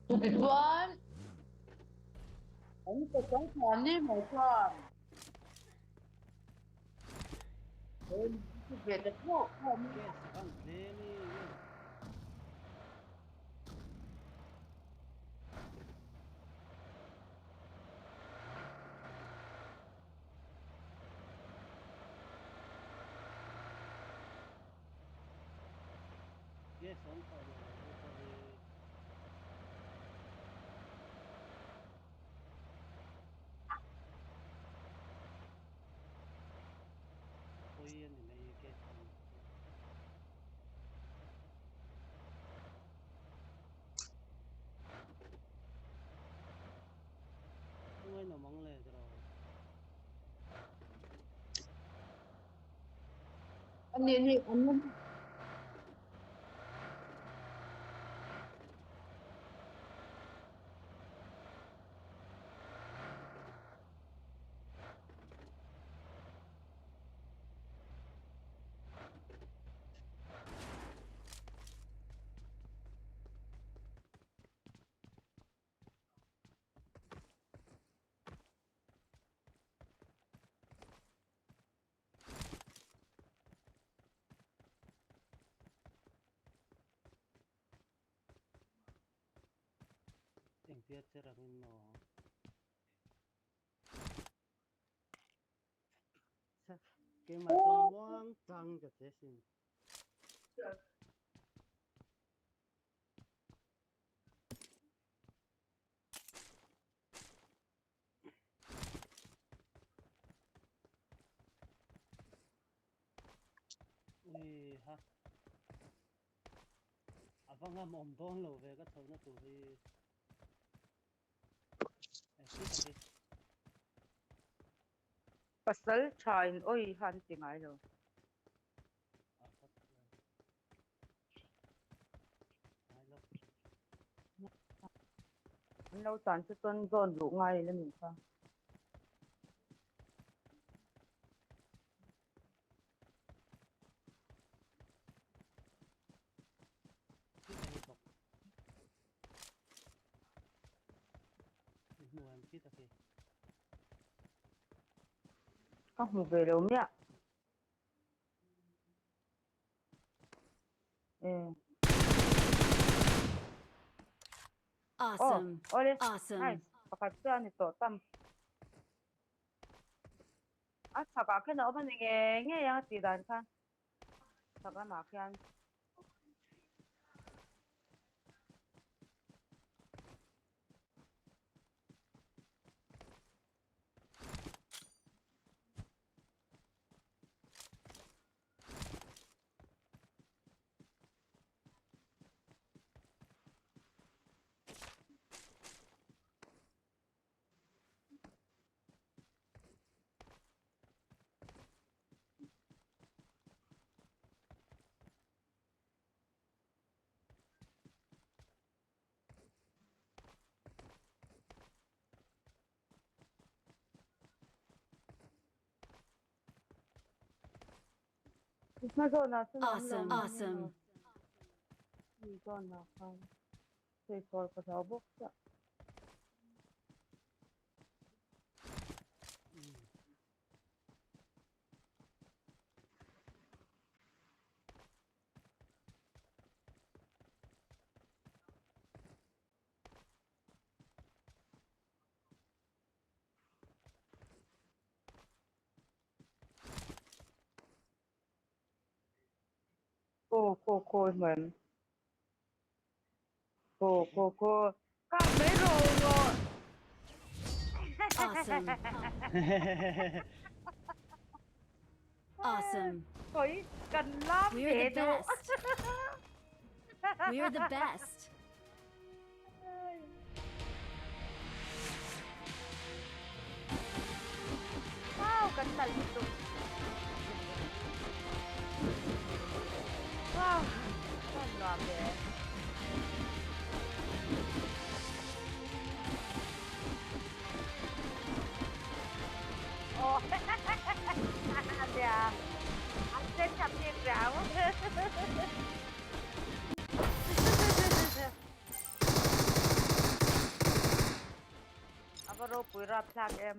Chutichuan, an pasal ni mai chuan he mi chu ve ta thlawh thlawh mai a. Ani ni an Engtia che rangin maw? Keimah chuan muang chang ka che sin. Ui ha. A va ngam awm dawn lo ve ka chhohna tur hi. Pasal tha in awi kha an ti ngai lo. An lo tan chu chuan zawn luh ngai la ni kha. Ka hmu ve lo miah. Awesome. Oh, ole. Awesome. Nice. Pakhat chuan ni tawh tam. A chhakah khian a awm a ni ngei ngei ang a tih dan khan. Chhak lamah khian. Hma zawnah chuan a awm lo Awesome, mai awesome. a. Mi zawnah khan sawisawl ka hlau bawk chiah. Khu khu i hmu em? Khu khu khu kap mai rawh u rawh. Awesome. Awesome. Khawi kan lam We're ve the deuh. best. We're the best. Wow, kan nalh lutuk. Wow, kan nuam ve. Aw nia, an chen tha bik riau. A va ropui rapthlak em.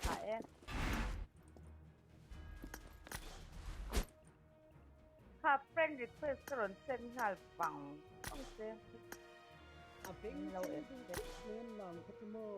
Tha e. Kha friend request ka rawn send nghal vang vang che. A beng Lo cheng em duh che. khawp mai an lang kha chu maw.